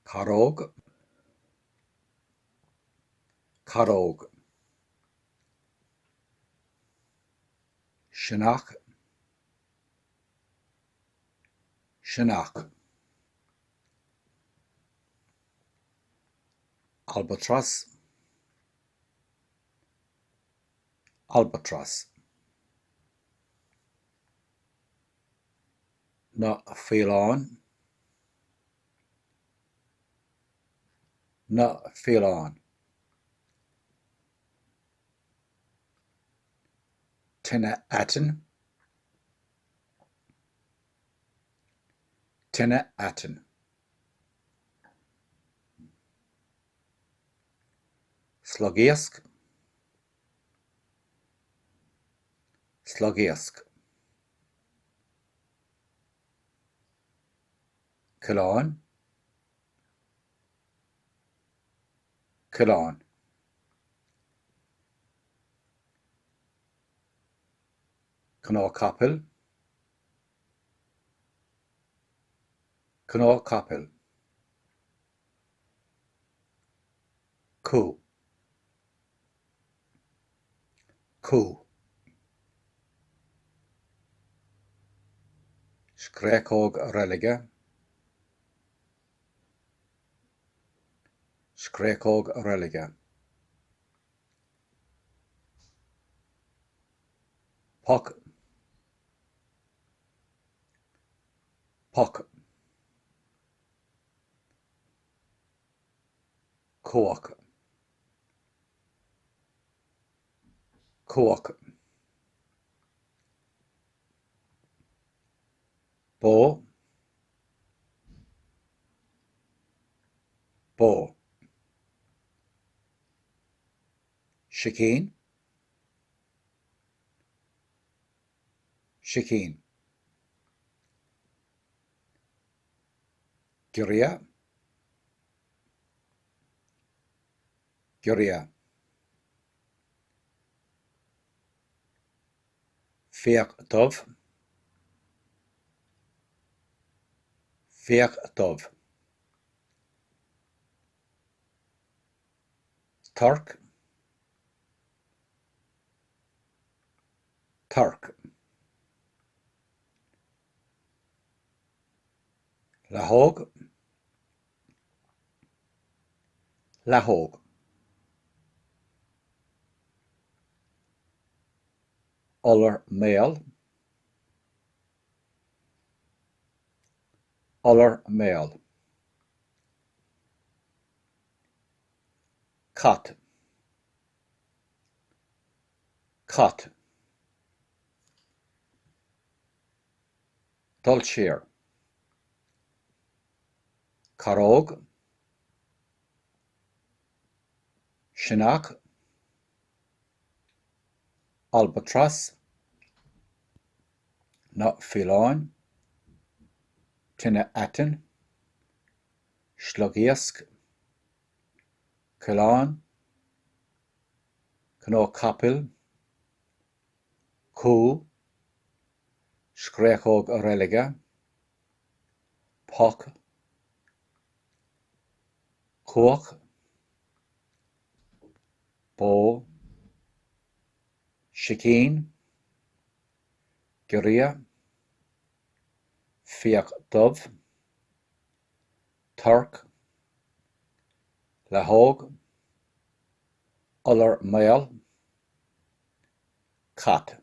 Caróg, caróg. Sionnach, sionnach. Albatras, albatras. Na faoileáin, na faoileáin. Tine aitinn, tine aitinn. Sliogiasc, sliogiasc. Coileán, coileán. Cnó capaill, cnó capaill. Cú, cú. Scréachóg reilige, scréachóg reilige. Poc, poc. Cuach, cuach. Bó, bó. Sicín, sicín. Giorria, giorria. Fiach dubh, fiach dubh. Torc, torc. Leathóg, leathóg. Iolar maol, iolar maol. Cat, cat. Dul siar. Caróg, sionnach, albatras, na faoileáin, tine aitinn, sliogiasc, coileán, cnó capaill, cú, scréachóg reilige, poc, cuach, bó, sicín, giorria, fiach dubh, torc, leathóg, iolar maol, cat.